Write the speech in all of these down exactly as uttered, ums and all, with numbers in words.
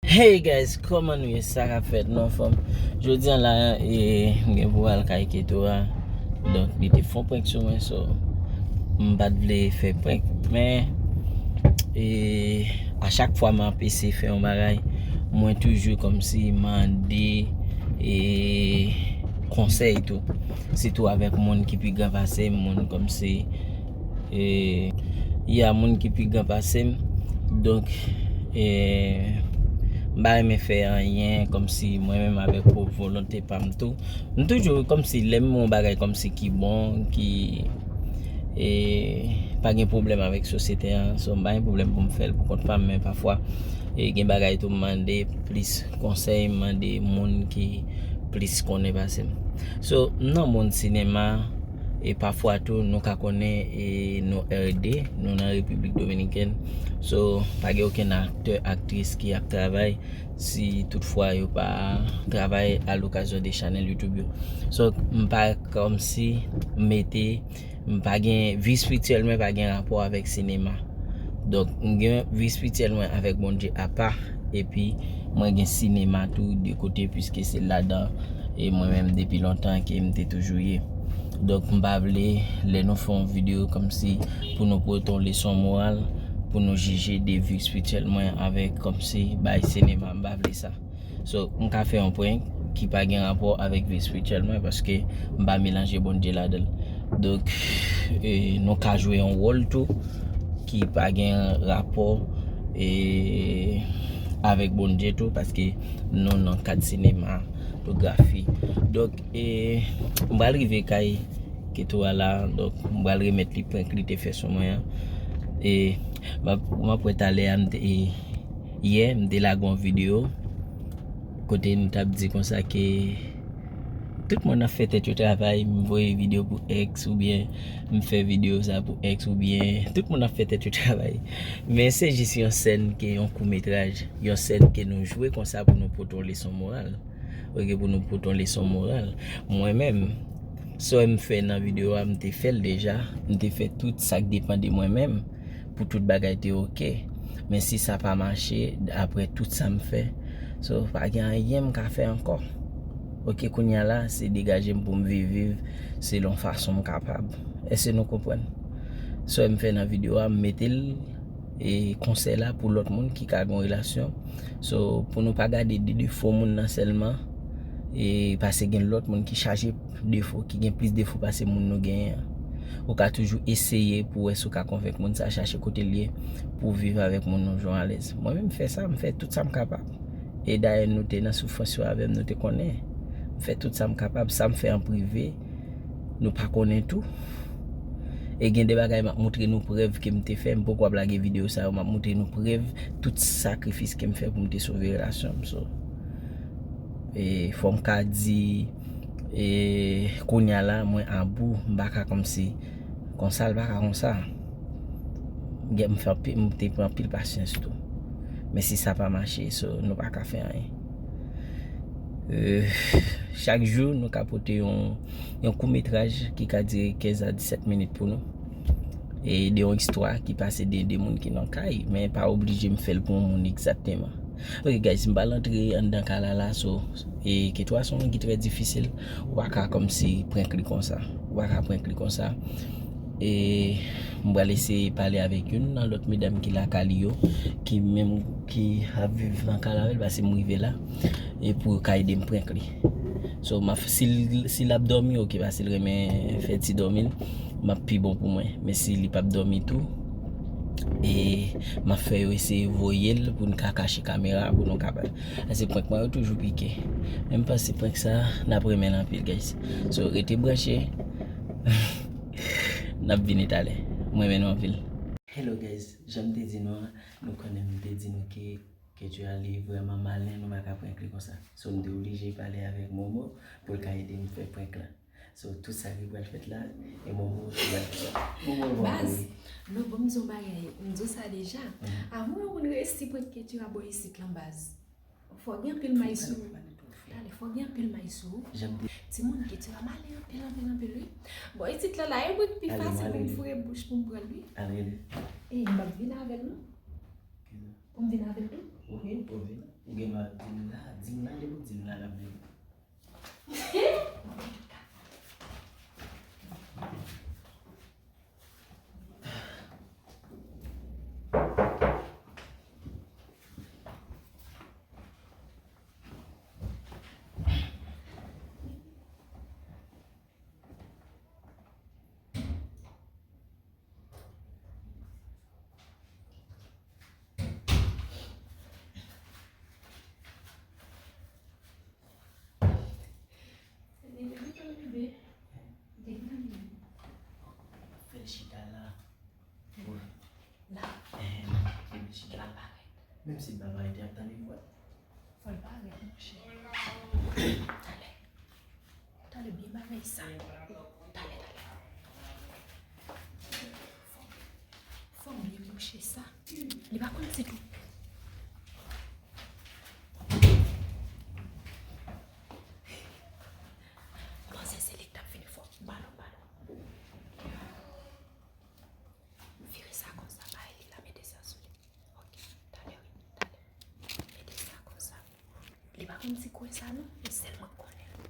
Hey guys, kòman nou ye? Sa k ap fèt? Nou anfòm? Jodi a la, e, m gen pou al kay Keto a. Donk, li te fè yon prank sou mwen, so, m pa t vle fè prank. Men, e, a chak fwa m ap eseye fè yon bagay, mwen toujou kòmsi mande, e, konsèy tou. Sitou avèk moun ki pi gran pase m, moun kòmsi, e, y a moun ki pi gran pase m. Donk, e, m pa renmen fè anyen kòmsi mwen menm avèk pwòp volonte pa m tou. M toujou kòmsi lè m wè yon bagay kòmsi ki bon, ki, e, pa gen pwoblèm avèk sosyete an, so m pa gen pwoblèm pou m fè l pou kont pa m, men pafwa, e, gen bagay tou m mande plis konsèy, m mande moun ki plis konnen pase m. So, m nan mond sinema, e pafwa tou, nou ka konnen, e nou R D, nou nan Repiblik Dominikèn. So, pa gen okenn aktè, aktris ki ap travay si toutfwa yo pa travay a lokazyon de chanèl YouTube yo. So, m pa kòmsi mete, m pa gen, vi espirityèl mwen pa gen rapò avèk sinema. Donk, m gen vi espirityèl mwen avèk Bondye apa, epi mwen gen sinema tou de kote, piske se ladan e mwen menm depi lontan ke m te toujou ye. Donk, m pa vle, lè nou fè yon videyo kòmsi pou nou pote yon leson moral, pou nou jije de vi espirityèl mwen avèk kòmsi bay sinema, m pa vle sa. So, m ka fè yon prank ki pa gen rapò avèk vi espirityèl mwen, paske m pa melanje Bondye ladan l. Donk, e, nou ka jwe yon wòl tou ki pa gen rapò, e, avèk Bondye tou, paske nou nan kad sinematografi. Donk, e, m pral rive kay Keto a la, donk, m pral remèt li prank li te fè sou mwen an. E, m ap, m ap wè talè a, m te, e, yè, m te lage yon videyo kote m t ap di konsa ke tout moun ap fè tèt yo travay, m voye videyo pou ex oubyen m fè videyo sa pou ex oubyen tout moun ap fè tèt yo travay. Men se jis yon sèn ke yon koumetraj, yon sèn ke nou jwe konsa pou nou pote yon leson moral. Oke, pou nou pote yon leson moral. Mwen menm, sa m fè nan videyo a, m te fè l deja. M te fè tout sa k depann de mwen menm pou tout bagay te oke. Men si sa pa mache, apre tout sa m fè, so, pa gen anyen m ka fè ankò. Oke, kounye a la, se degaje m pou m viv, viv selon fason m kapab. Èske nou konprann? Sa m fè nan videyo a, m mete l, e, konsèy la pou lòt moun ki ka gen yon relasyon. So, pou nou pa gade de defo moun nan sèlman, e, paske gen lòt moun ki chaje defo, ki gen plis defo pase moun nou genyen an. Ou ka toujou eseye pou wè si w ka konvenk moun sa, chache kote l ye, pou w viv avèk moun nan yon jan alèz. Mwen menm, m fè sa, m fè tout sa m kapab. E dayè, nou te nan soufrans yo avè m, nou te konnen. M fè tout sa m kapab, sa m fè an prive, nou pa konnen tou. E gen de bagay m ap moutre nou prèv ke m te fè, m poko ap lage videyo sa yo, m ap moutre nou prèv tout sakrifis ke m fè pou m te sove relasyon m. So, e, fò m ka di, e, kounye a la, mwen abou, m pa ka kòmsi, konsa, l pa ka konsa. Gen, m fè anpi-, m te pran anpil pasyans tou. Men si sa pa mache, so, nou pa ka fè anyen. E, chak jou, nou ka pote yon, yon koumetraj ki ka dire kenz a disèt minit pou nou. E de yon istwa ki pase de de moun ki nan kay, men pa oblije m fè l pou yon moun egzakteman. Ok, guys, m pral antre anndan kay la la, so, e Keto a se yon moun ki trè difisil, ou pa ka kòmsi prank li konsa. Ou pa ka prank li konsa. E m pral eseye pale avèk youn nan lòt medam ki lakay li yo, ki menm ki ap viv nan kay la avè l, paske m rive la, e pou yo ka ede m prank li. So, m ap, si l, si l ap dòmi, ok, paske l renmen fè ti dòmi l, m ap pi bon pou mwen. Men si li p ap dòmi tou, e m ap fè yo eseye voye l pou n ka kache kamera, pou nou ka, paske prank mwen yo toujou pike. Men m panse prank sa, n ap renmen l anpil, guys. So, rete branche. N ap vini talè. Mwen renmen nou anpil. Hello guys, jan m te di nou an, nou konnen m te di nou ke Keto a li vrèman malen, nou pa ka prank li konsa. So, m te oblije pale avèk Momo pou l ka ede m fè prank lan. So, tout sa ki pral fèt la, e Momo ki pral fè. Momo, Momo, Baz, non, bon, m di w bagay, m di w sa deja. Avan yon moun reyisi prank Keto a bò isit lan, baz. Fò gen anpil may sou ou. Talè, fò gen anpil may sou ou. Timoun, Keto a malen anpil, anpil, anpil, wi. Bon, isit la, la, e mwen ki pi fasil pou m foure bouch pou m pran l, wi. E, m ap vin avè l, non. Pou m vin avè l tou? Wi, pou vin. Ou gen dwa di m la, di m la, depi w di m la, l ap vini. Fè l chita la. La. Fè l chita la. Menm si l pa parèt, y ap tande vwa l. Fò l parèt, monchè. Talè. Talè, byen bagay sa. Talè, talè. Fò, fò byen bouche sa. Li pa konn se tou. Panse se li k t ap vini fò. Balon, balon. Vire sa konsa, bay li la, mete sa sou li. Ok, talè, wi, talè. Mete sa konsa. Li pa konn ti kwen sa non, e sèl mwen k konnen l.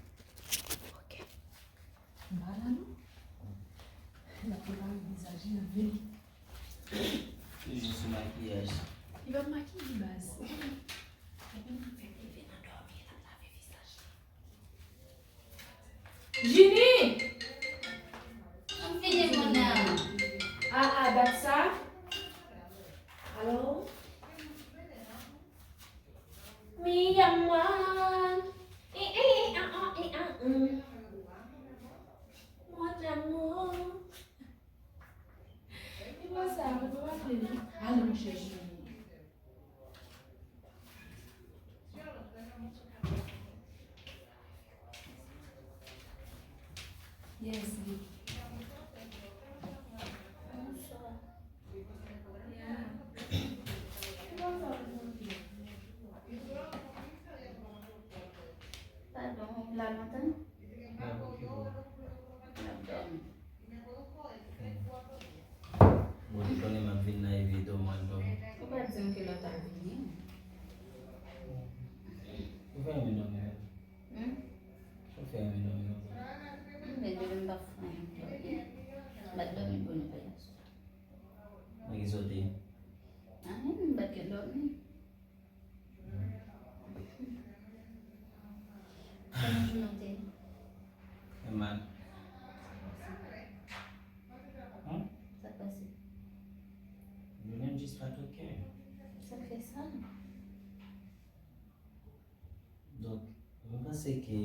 Ok. M pa la non. L ap prepare vizaj li, l ap vini. Toujou sou makiyaj. Li p ap makiye baz. Epi m fè l leve nan dòmi, l ap lave vizaj li. Jimmy! M fini moun nan. A, a, dat sa? Alo? Mi amor. Eh, eh, eh, ah, ah, eh, ah, mm. Mon amour. Ki mò sa? Mwen pa pa tande li. Ale, monchè, Jimmy. Yes, baby. Bonsoir. Yeah. Padon, ou la lontan? Padon. Bon, ou konnen m ap vin la epi dòmi, m al dòmi. Ou pa t di m kilè w t ap vini. Ou fè renmen dòmi, wi. Hmm? Ou fè renmen dòmi, wi. Men depi m pa fè anyen, m dòmi. M pa t dòmi bonè yè swa. Nan ki sa w te ye? Anyen, m pa t gen dòmi. Kòman jounen w te ye? Fè mal. Sa k pase? Hum? Sa k pase? Jounen m jis pa t oke. Sa k fè sa? Donk, mwen panse ke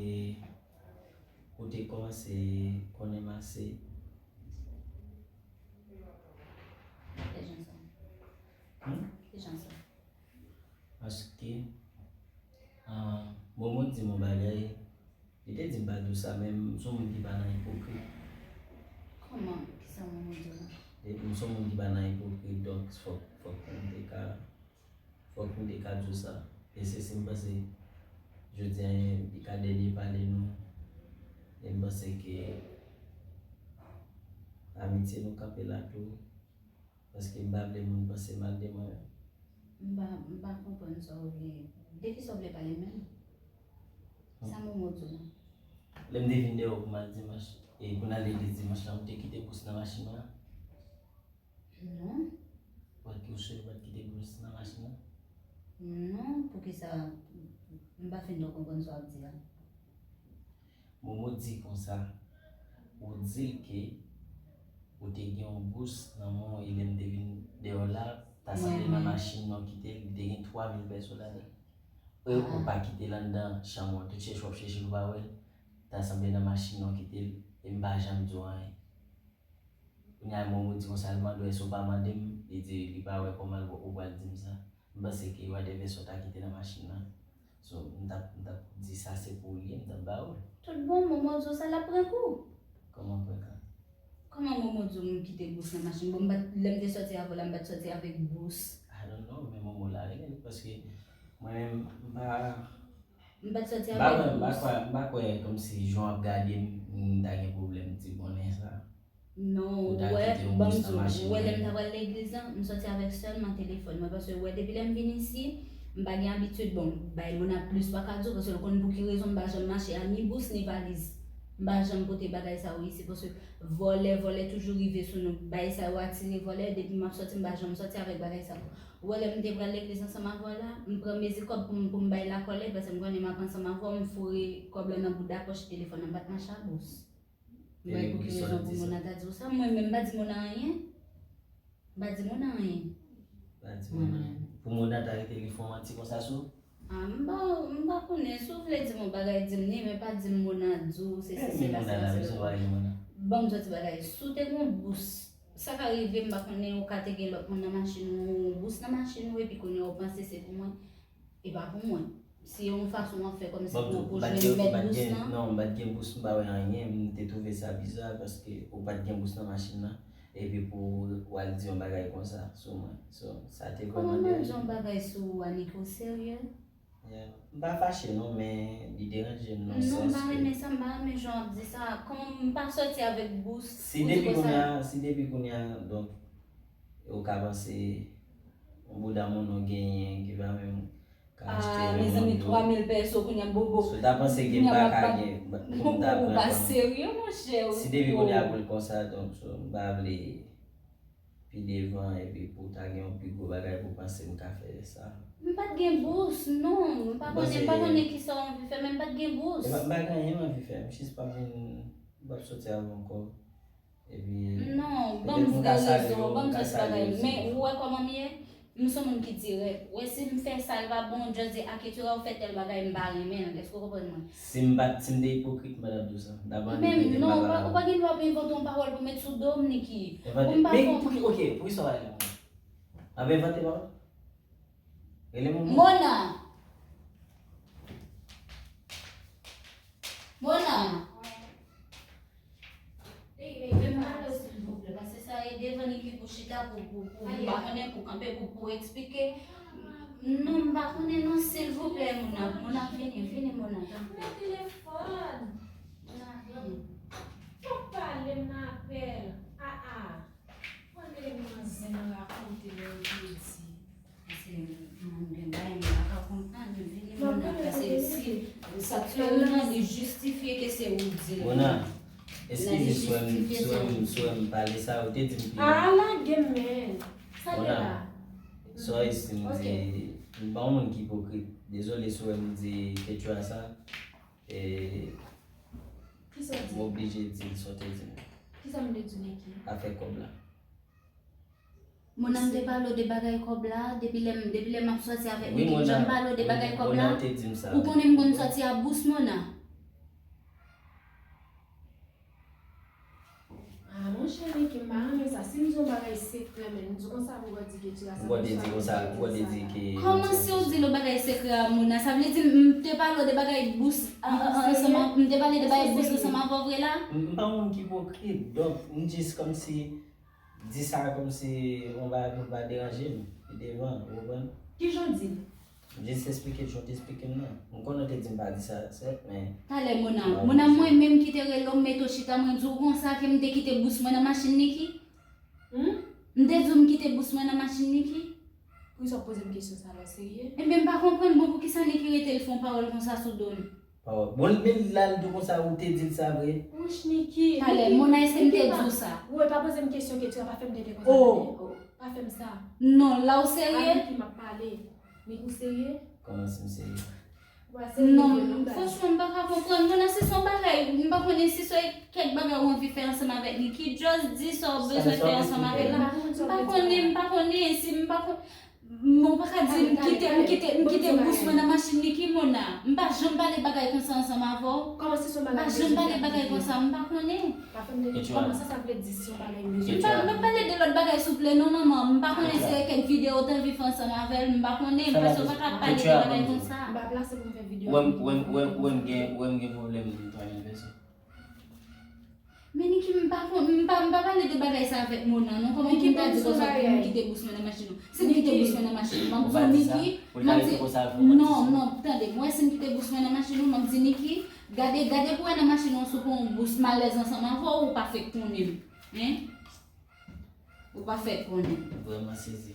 ou te kòmanse konnen m ase. Kijan sa? Hum? Kijan sa? Paske, ah, Momo di m yon bagay, li te di m pa di w sa, men m se yon moun ki pa nan ipokrit. Kòman? Kisa Momo di w la? E m se yon moun ki pa nan ipokrit, donk fòk, fòk m te ka, fòk m te ka di w sa. E se si m panse, jodi a, li ka dènye pale nou, e m panse ke amitye nou kanpe la tou. Paske m pa vle moun panse mal de mwen. M pa, m pa konprann sa w vle. De kisa w vle pale menm? Sa Momo di w la? Lè m te vin dèyè w pou m al dimanch, e pou n al legliz dimanch la, ou te kite bous nan machin nan? Non. Ou pa t, ou sure ou pa t kite bous nan machin nan? Non, poukisa m pa fin twò konprann sa w ap di a? Momo di konsa, ou di l ke ou te gen yon bous nan men w, e lè m te vin dèyè w la, ta sanble nan machin nan w kite l, li te gen twa mil pèso ladan l. E ou pa kite l anndan chanm ou an, tout chèche w ap chèche l, ou pa wè l, ta sanble nan machin nan w kite l, e m pa janm di w anyen. Kounye a, Momo di konsa, l mande w èske w pa mande m, li di li pa wè kòman l, ou pral di m sa. M panse ke whatever sa w ta kite nan machin nan. So, m t ap, m t ap di sa se pou ou li ye, m t ap ba ou l. Tout bon, Momo di w sa, l ap pran kou. Kòman pran kou? Kòman Momo di w m kite bous nan machin? Bon, m pa t, lè m te sòti avè w la, m pa t sòti avèk bous. I don't know, men Momo la, paske mwen menm, m pa, m pa t sòti avèk bous. M pa kwè, m pa kwè, m pa kwè kòmsi jan w ap gade m, m ta gen pwoblèm ti konnen sa. Non, ou wè, ban m di w, ou wè lè m t ap al legliz la, m sòti avèk sèlman telefòn mwen, paske ou wè depi lè m vin isi, M pa gen abitid, bon, bay moun ap plis pa ka di w, paske l konn pou ki rezon m pa janm mache a ni bous ni valiz. M pa janm pote bagay sa yo isi, paske vòlè, vòlè toujou rive sou nou. Bagay sa yo atire vòlè, depi m ap sòti, m pa janm sòti avèk bagay sa yo. Ou wè lè m te pral legliz ansanm avè w la, m pran mezi kòb pou m, pou m bay lakòlèt, paske m konnen m ap ansanm avè w, m foure kòb la nan bouda pòch telefòn nan, m pa t mache a bous. M pa wè pou ki rezon pou Mona ta di w sa. Mwen menm, m pa di Mona anyen. M pa di Mona anyen. Pa di Mona anyen. Pou Mona ta rete li fè w manti konsa sou? Ah, m pa, m pa konnen. Si w vle di m yon bagay, di m li, men pa di m Mona di w, se si, se la, se la, se la. Ban m di w ti bagay. Si w te gen yon bous, sa ka rive, m pa konnen, ou ka te gen lòt moun nan machin ou, yon bous nan machin ou, epi kounye a w panse se pou mwen. E pa pou mwen. Si yon fason w ap fè kòmsi pou, pou jwenn mèt bous lan. Non, m pa t gen bous, m pa wè anyen, m te twouve sa biza paske ou pa t gen bous nan machin nan, epi pou w al di yon bagay konsa sou mwen. So, sa te vrèman deranje m. Kòman m al di yon bagay sou ou, Annik, ou serye? Yeah. M pa fache non, men li deranje m nan sans ke. Non, m pa renmen sa, m pa renmen jan w ap di sa. Kòman m pa sòti avèk bous, ou di konsa? Si depi kounye a, si depi kounye a, donk, ou ka panse yon bouda moun ou genyen ki pa menm ka achte menm moun yo. Ah, mezanmi, twa mil pèso kounye a bobo. Si w ta panse gen pa ka gen, pou m ta pran kòm. Ou pa serye, monchè. Si depi kounye a pou l konsa, donk, so, m pa vle pi devan, epi pou w ta gen yon pi gwo bagay pou w panse m ka fè sa. M pa t gen bous, non. M pa konnen, m pa konnen kisa w anvi fè, men m pa t gen bous. E pa, m pa gen anyen m anvi fè. M jis p ap vin, m p ap sòti avè w ankò. Epi, non, ban m vrè rezon, ban m jis bagay. Men ou wè kòman m ye? M se yon moun ki dirèk. Ou wè si m fè sa, l pa bon, just di, a, Ketura, ou fè tèl bagay, m pa renmen l. Èske w konprann mwen? Si m pa t, si m te ipokrit, m pa t ap di w sa. M t ap annik mete m pa pale avè w. Men non, ou pa, ou pa gen dwa ap envante yon pawòl pou met sou do m, Niki. Pou m pa fè yon... Men pou ki, oke, pou ki sa w rele m? Ap envante pawòl? Rele m Mona. Mona. Mona. Ey, ey, fè m pale w, silvouplè, paske sa e devan Niki pou chita, pou, pou, pou, m pa konnen, pou kanpe, pou, pou eksplike. Non, m pa konnen non, silvouplè, Mona. Mona, vini, vini, Mona, tanpri. Pran telefòn. Mona, vini. Fòk pale m nan apèl. A, a. Mwen rele manzè nan rakonte lè yo te di. Paske m, m gen bagay m pa ka konprann, vini Mona, paske si sa k fè ou nan, li jistifye ke se ou di l. Mona, eskize si w wè m, si w wè m, si w wè m pale sa, ou te di m pi. A, lage m, men. Sa gen la? Mona, sorry si m di, m pa yon moun ki ipokrit. Dezole si w wè m di Ketura sa. E, kisa w di? M oblije di l sa w te di m. Kisa m te di w, Niki? Afè kòb la. Mona, m te pale w de bagay kòb la, depi lè m, depi lè m ap sòti avèk Niki, m janm pale w de bagay kòb la? Ou konnen m konn sòti a bous, Mona. Ah, monchè, Niki, m pa renmen sa. Si m di yon bagay sekrè, men m di konsa pou w di Ketura sa. Ou konn te di konsa, ou konn te di ke... Kòman si w di l yon bagay sekrè a Mona? Sa vle di m te pale w de bagay bous, a, a, a, ansanm, m te pale de bagay bous ansanm avè w vre la? M, m pa yon moun ki ipokrit, donk, m jis kòmsi di sa kòmsi yon bagay pou pa deranje m pi devan, ou konprann? Kijan w di l? M jis eksplike jan w te eksplike m nan. M konnen w te di m pa di sa, sèt, men... Talè, Mona. Mona, mwen menm ki te rele w, m mete w chita, mwen di w konsa ke m te kite bous mwen nan machin Niki? Hmm? M te di w m kite bous mwen nan machin Niki? Poukisa w poze m kesyon sa la, w serye? Ebyen, m pa konprann, bon, poukisa Niki rete l fè yon pawòl konsa sou do m? Pawòl. Bon, men l la, l di w konsa, ou te di l sa vre? Wouch, Niki, Niki. Talè, Mona, èske m te di w sa? Ou pa poze m kesyon, Ketura, pa fè m tete konsa, tande? Oh. Pa fè m sa. Non, la w serye? A, Niki, m ap pale. Niki, ou serye? Kòman si m serye? Non, franchman, m pa ka konprann. Mona, si se yon bagay, m pa konnen si se kèk bagay ou anvi fè ansanm avèk Niki, just di sa w bezwen fè ansanm avè l la. M pa konnen, m pa konnen, si m pa kon-, m pa ka di m kite, m kite, m kite bous mwen nan machin Niki, Mona. M pa janm pale bagay konsa ansanm avè w. M pa janm pale bagay konsa, m pa konnen. Pa fè m de kòman sa, sa vle di si yon bagay m bezwen fè. M pa, m pa pale de lòt bagay, souple, non, manman. M pa konnen se kèk videyo w te anvi fè ansanm avè l, m pa konnen, paske w pa ka pale de bagay konsa. M pa plase pou m fè videyo. Ou wè m, ou wè m, ou wè m, ou wè m gen, ou wè m gen pwoblèm twa mil pèsòn. Men Niki, m pa kon-, m pa, m pa pale de bagay sa avèk Mona, non. Kòman pou m ta di konsa pou m kite bous mwen nan machin ou? Si m kite bous mwen nan machin ou, m ap di w, Niki, m ap di, non, non, tande, mwen, si m kite bous mwen nan machin ou, m ap di, Niki, gade, gade pou wè nan machin ou si w pran yon bous malèz ansanm avè w, ou pa fèk konnen m. Hein? Ou pa fèk konnen. Vrèman sezi.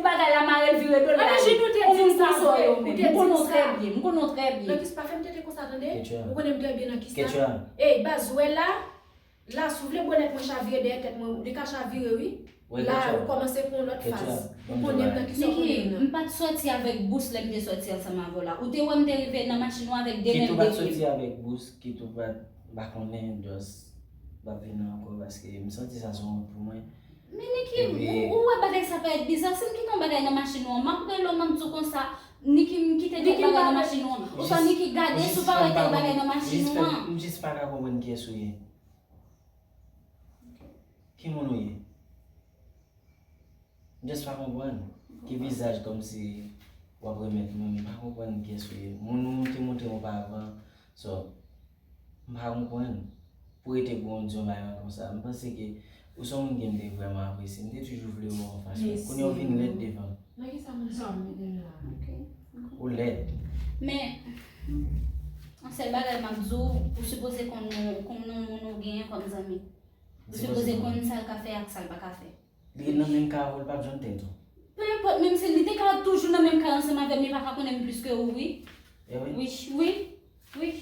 pou bagay la mare l vire do l. Ann, Jini, ou te di m sa vre. Ou te di m sa. M konnen w trè byen, m konnen w trè byen. Nan kis pa fè m tete konsa, tande? Ou konnen m trè byen nan kis la. Ey, baz, ou wè la, la, si w vle bonèt mwen chavire dèyè tèt mwen, li ka chavire, wi. La, ou kòmanse pou yon lòt faz. Ou konnen m nan kisa w konnen m nan. Niki, m pa t sòti avèk Bous lè m te sòti ansanm avè w la. Ou te wè m te rive nan machin ou avèk de men m te pye m. Kit ou pa t sòti avèk Bous, kit ou pa t, m pa konnen, just, m p ap vin ankò paske m santi sa se yon wont pou mwen. Men Niki, ou, ou wè bagay sa parèt biza. Si m kite yon bagay nan machin ou an, m ap rele w, m ap di w konsa, Niki, m kite tèl bagay nan machin ou an. Oswa Niki, gade si w pa wè tèl bagay nan machin ou an. M jis pa ka konprann kiyès ou ye. Ki moun ou ye? M just pa konprann. Ki vizaj kòmsi w ap remèt mwen? M pa konprann kiyès ou ye. Moun ou te montre m oparavan. So, m pa konprann. Pou rete pou w di yon bagay konsa. M panse ke ou se yon moun ke m te vrèman apresye. M te toujou vle wè w anfas mwen. Kounye a w vin lèd devan m. Nan kisa moun sa ap mete m la? Ou lèd. Men, yon sèl bagay m ap di w, ou sipoze konn nou, konn nou moun ou genyen kòm zanmi. Ou sipoze konn sa l ka fè ak sa l pa ka fè. Li nan menm kay avè w, li p ap jwenn tèt ou. Peu importe, menm si li te ka toujou nan menm kay ansanm avè m, li pa ka konnen m plis ke ou, wi. E wi? Wi, wi, wi.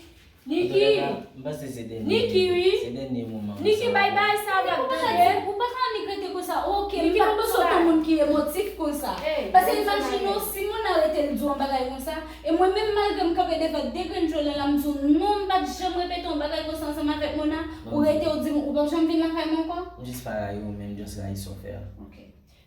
Niki! Antouka, m panse se dènye, Niki, wi. Se dènye moman. Niki, bay bagay sa gad, tande. Ou pa ka annik rete konsa. Ok, m pa t konsa. Ou pa bezwen otan moun ki Emotif konsa. Paske imajine w, si Mona rete l di w yon bagay konsa, e mwen menm malgre m kanpe devan de grenn djol la, m di w non, m pa t janm repete yon bagay konsa ansanm avèk Mona, ou rete ou di m ou p ap janm vin lakay mwen ankò? M jis pa rayi w, men m just rayi sa w fè a. Ok.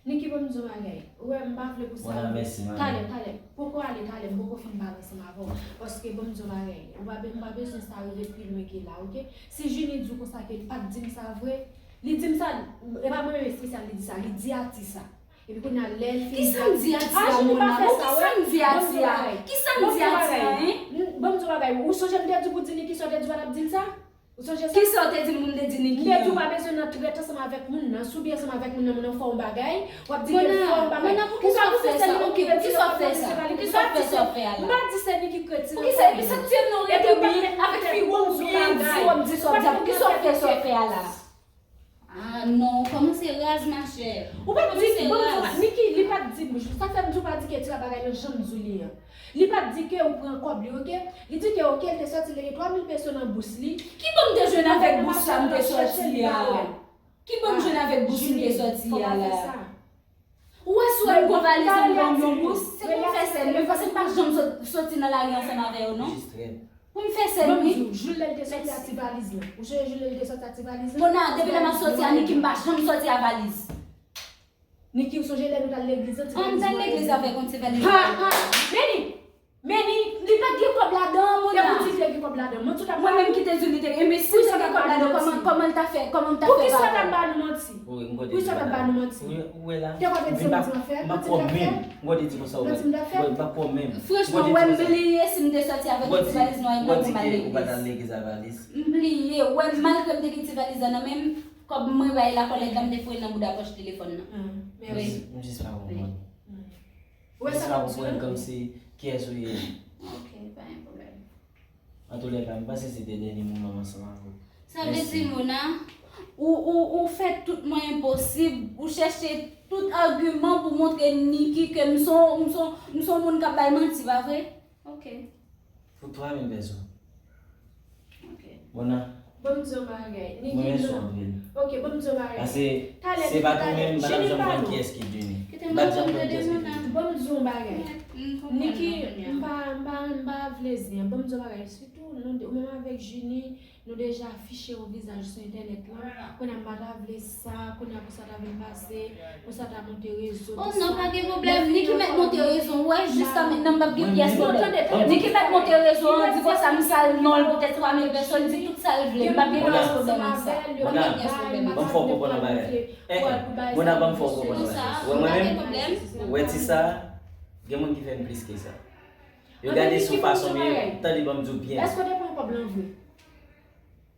Niki, ban m di w bagay. Ou wè, m pa vle pou sa. Mona, mèsi, manmi. Talè, talè. Poko ale, talè, m poko fin pale ansanm avè w. Paske ban m di w bagay. Ou pa be-, m pa bezwen sa rive pi lwen ke la, ok? Si Junie di w konsa ke l pa t di m sa vre, li di m sa, e pa mwen menm espesyal li di sa, li di atis sa. Epi kounye a lè l fin di atis la, Mona, bon, kisa m di atis la? Kisa m di atis la, hein? Ban m di w bagay. Ou sonje m te di w pou di Niki sa w te di w pa t ap di l sa? Ou sonje sa? Kisa w te di l pou m te di Niki an? M te di w pa bezwen nan trèt ansanm avèk moun nan. Si w byen ansanm avèk moun nan, moun nan fè w yon bagay, w ap di ke l fè w yon bagay. Mona, poukisa w fè sa? Ok, poukisa w fè sa? Poukisa w fè sa w fè a la? M pa di se Niki ki kreti nan fòm nan. Poukisa, epi sa k fè m non rete byen avèk fi w byen di w ap di sa w ap di a? Poukisa w fè sa w fè a la? Ah non, ou kòmanse raz, machè. Ou pa di, bon, Niki, li pa t di, sa fè m di w pa di ke ti la bagay yo jan m di w li an. Li pa t di ke ou pran kòb li, ok? Li di ke, ok, l te sòti lage twa mil peso nan bous li. Ki bon m te jwenn avèk bous sa m te sòti a? Ki bon m jwenn avèk bous m te sòti a la? Ou wè si w wè m gon valiz m ban m yon bous, se pou m fè sèl mwen, paske m pa janm sot-, soti nan lari ansanm avè yo, non. Pou m fè sèl mwen. Jou lè l te sòti a ti valiz lan. Ou sonje jou lè l te sòti a ti valiz lan? Mona, depi lè m ap sòti a Niki, m pa janm sòti a valiz. Niki, ou sonje lè nou t al legliz lan, ti valiz mwen? An, m t al legliz avèk yon ti valiz. Ha, ha. Meni! Meni! Li pa t gen kòb ladan, Mona. E pou di l te gen kòb ladan. Mwen tout ap pale. Mwen menm ki te di w li te gen, men si l te gen kòb ladan, kòman, kòman l ta fè, kòman l ta fè pale? Poukisa w t ap ba nou manti? Poukisa w t ap ba nou manti? Ou wè la. Te konn di manti m ap fè? Manti m t ap fè? Manti m t ap fè? Manti m t ap fè? Franchman, ou wè m bliye si m te sòti avèk yon ti valiz nwa e blan pou m al legliz. M bliye, ou wè, malgre m te gen ti valiz la nan men m, kòb mwen bay la kòlèg la, m te foure l nan bouda pòch telefòn nan. Ah, mèsi. M jis pa konprann. Ou wè sa m ap di w la? Kòmsi, kiyès ou ye? Ok, pa gen pwoblèm. Antoulèka, m panse se te dènye moman m ansanm avè w. Sa vle di, Mona, ou, ou, ou fè tout mwayen posib, ou chèche tout agiman pou montre Niki ke m se yon, m se yon, m se yon moun k ap bay manti, pa vre? Ok. Pou twa mil peso. Ok. Mona. Ban m di yon bagay. Niki, mwen menm sou anpil. Ok, ban m di yon bagay. Paske se pa tou menm, m pa t ap janm konn kiyès ki Junie. M pa t janm konn kiyès ki Junie. Ban m di yon bagay. Niki, m pa, m pa, m pa vle zen. Ban m di yon bagay. Sitou, nou de, ou menm avèk Junie, nou deja afiche yon vizaj sou entènèt lan. Kounye a m pa ta vle sa, kounye a pou sa ta vin pase, pou sa ta monte rezo, oh non, pa gen pwoblèm. Niki mèt monte rezo, w wè, jiska mentnan m p ap gen pyès pwoblèm. Niki mèt monte rezo an, di konsa m sal non l poutèt twa mil pèsòn, di tout sa l vle. M p ap gen pyès pwoblèm ak sa. M p ap gen pyès pwoblèm ak sa. Ban m fè w konprann yon bagay. Eh, eh, Mona, ban m fè w konprann yon bagay. Ou wè mwen menm, ou wè ti sa, gen moun ki fè m plis ke sa. Yo gade sou fason m ye, tande ban m di w byen. Èske w te pran kòb lan vre?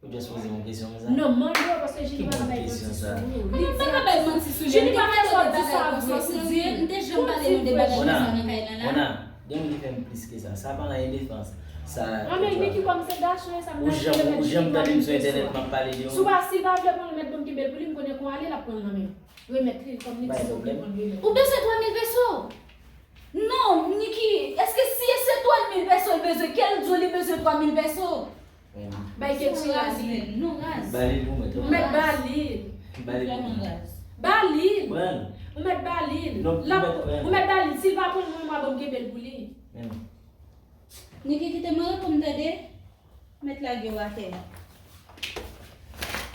Ou just poze m yon kesyon konsa? Non, mande yo, paske Julie pa ka bay manti sou ou. Li di pa ka bay manti sou li. Julie pa fè sòt di sa vre. M te janm pale nou de bagay konsa nan kay la la. Mona, gen moun ki fè m plis ke sa. Sa pa anyen defans. Sa. Anben, Niki, kòm se gason, e sa m ta vle mèt Julie pale de sa. Si w pa, si l pa vle pran l, mèt ban m kenbe l pou li, m konnen kon ale, l ap pran l nan men m. Remèt li, kòm li di se ou ki konn remèt. Ou bezwen twa mil peso? Non, Niki, èske si se twa mil peso l bezwen, kè l di w li bezwen twa mil peso? Bay kèk ti raz li. Non, raz. Ba li l pou mwen. Ou mèt ba li l. Ba li l pou mwen. Ba li l. Ou mèt ba li l. Ou mèt ba li l. Si l pa pran l, mwen, mwen, ban m kenbe l pou li. Niki, kite mwen reponn, tande. Mèt lage w atè.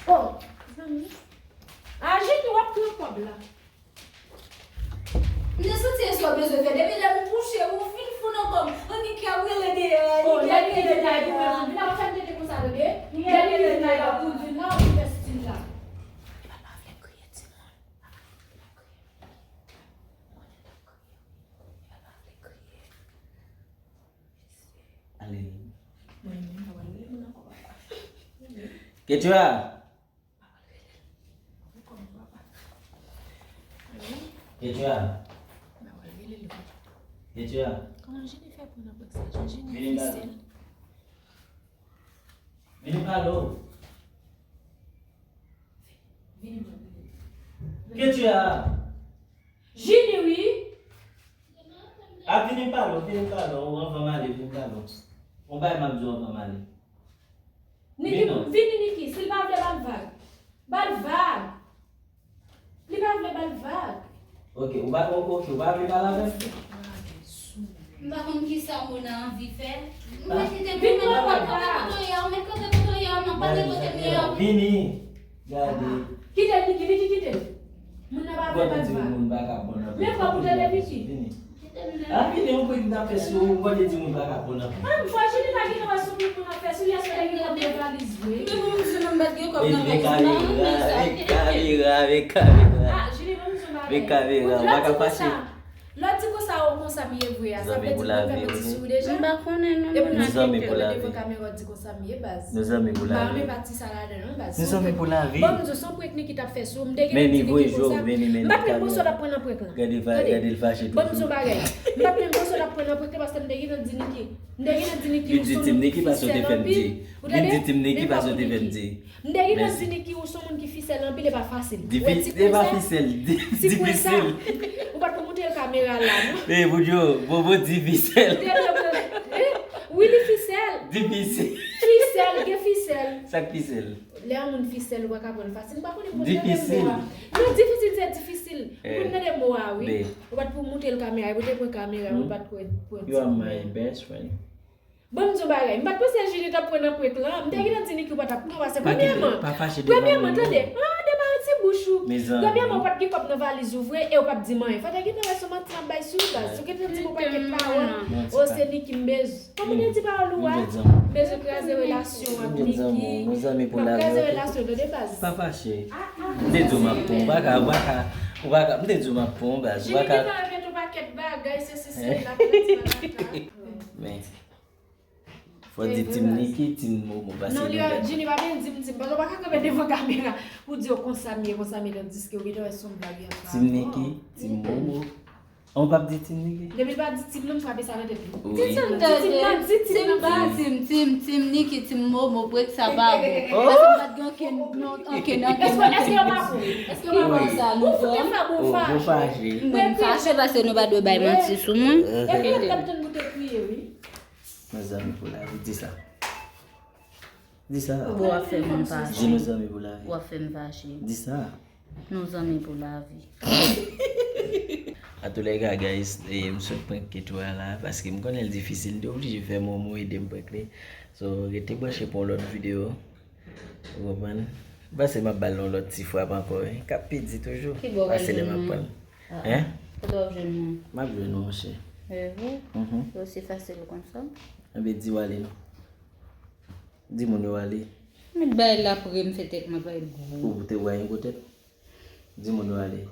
Oh, zanmi. Aji ki w ap pran kòb la. M te santi e sa w bezwen fè. Depi lè m kouche, ou fin fou nan kò m. Annik y ap rele deyò a, Annik y ap rele deyò a. Vin la, w ap fè m tete konsa, tande. Lè li vin la, pou l vin la, ou fè stil la. Epa l pa vle kriye, timoun. Epa l pa vle kriye. Konnen l ap kriye, wi. Epa l pa vle kriye. Mesye. Ale. Mwen menm, mwen menm, mwen ankò papa. Ketura! Ketura. Ketura. Kòman Jennifer pran nan prank sa? Jennifer. Vini pale w. Ketura. Julie, wi. A, vini pale w, vini pale w, anvan m ale, vini pale w. Yon bagay m ap di w anvan m ale. Niki, vini, Niki, si l pa vle ba l vag. Ba l vag. Li pa vle ba l vag. Ok, ou pa, ok, ou pa vle pale avè m? M pa konn kisa moun nan anvi fè. M pa kite pou mèt kote kote ye, ou mèt kote kote ye, m ap pale kote m ye. Vini. Gade. Kite l, Niki, Niki, kite l. Moun nan pa vle bat val. Moun pa ka bon nan. Men kòb ou te de Niki. Vini. A vini, ou kwè ki n ap fè sou ou, ou kwè di moun pa ka bon nan. An, fò Jini pa gentan wè sou moun ap fè sou li, èske li gen kòb nan valiz vre? Men pou m di nou m pa t gen kòb nan valiz mwen, men sa. Men kamera, men kamera. Ah, Jini, ban m di yon bagay. Men kamera, ou pa ka fache. Lè w di konsa, o konsa m ye vre a, sa vle di mwen fè manti sou ou deja? M pa konnen non. Epi m ap kite w devan kamera w di konsa m ye baz. Nou zanmi pou lavi. M pa renmen pati sa ladan non baz. Nou zanmi pou lavi. Ban m di w, se yon prank Niki t ap fè sou ou, m te gentan di Niki konsa. M pa t menm panse w t ap pran nan prank lan. Gade, gade l fache toujou. Ban m di w bagay. M pa t menm panse w t ap pran nan prank lan paske m te gentan di Niki. M te gentan di Niki ou se yon moun ki fisèl anpil. Ou tande? Vin di Team Niki paske w te fè m di. M te gentan di Niki ou se yon moun ki fisèl anpil, e pa fasil. Ou wè ti kwen sa? Ti kwen sa? Ou pa t pou montre l kamera la non. E Boudjo, Bobo di fisèl. Wi, li fisèl. Di fisèl. Fisèl, gen fisèl. Sa k fisèl? Lè yon moun fisèl, ou pa ka pran l fasil. M pa konnen pou tande mo a. Non, difisil se difisil. Ou konn tande mo a wi. Ou pa t pou montre l kamera, ou te pran kamera, ou pa t pou pran ti. You are my best friend. Ban m di w bagay, m pa t panse Jini t ap pran nan prank lan. M te gentan di Niki ou pa t ap pran paske premyèman, premyèman, tande, an depa yon ti bouch ou. Premyèman, ou pa t gen kòb nan valiz ou vre e ou pa t di m anyen. Fò w te gentan wè se yon manti m ap bay sou ou baz. Si w gentan di m yon pakèt pawòl, o se Niki m bezwen. Kòman w te di pawòl ou a? M bezwen kraze relasyon w ak Niki. M ap kraze relasyon tande baz. Pa fache. M te di w m ap pran w, ou pa ka, ou pa ka, ou pa ka, m te di w m ap pran w baz, ou pa ka. Jini gentan repete yon pakèt bagay, se si se la, pou ti bagay sa. Men. Fò di Team Niki, Team Momo, paske nou gen. Non, li Jini pa byen di m, di m, paske w pa ka kanpe devan kamera pou di yo konsa m ye, konsa m ye, tandiske ou gentan wè se yon blag y ap fè. Team Niki, Team Momo. An, w p ap di Team Niki? Depi l pa di Team nan, m frape sa nan tèt li. Wi. Di Team nan, di Team nan, di Team nan, baz. Team, Team, Team Niki, Team Momo, prank sa pa bon. Paske m pa t gen okenn, non, okenn, okenn, okenn. Èske, èske yo pa bon? Èske yo pa bon sa, nou fè? Ou fout te fè bon fache. Mwen m fache paske nou pa dwe bay manti sou mwen. Epi lòt la m tann pou te kriye, wi. Nou zanmi pou lavi, di sa. Di sa. Ou ap fè moun fache. Di nou zanmi pou lavi. Ou ap fè m fache. Di sa. Nou zanmi pou lavi. Antoulèka, guys, e, m sot prank Ketura la, paske m konnen l difisil, m te oblije fè Momo ede m prank li. So, rete branche pou yon lòt videyo. Ou konprann? M panse m ap ba l yon lòt ti frap ankò, wi. K ap pidi toujou. Ki bò w pral jwenn mwen? Hein? Kote w ap jwenn mwen? M ap jwenn ou, monchè. E vre? Mhm. Se osi fasil konsa? Enben, di w ale non. Di moun yo ale. Met bay la pre m fè tèt mwen parèt gwo. Ou te wè yon gwo tèt? Di moun yo ale.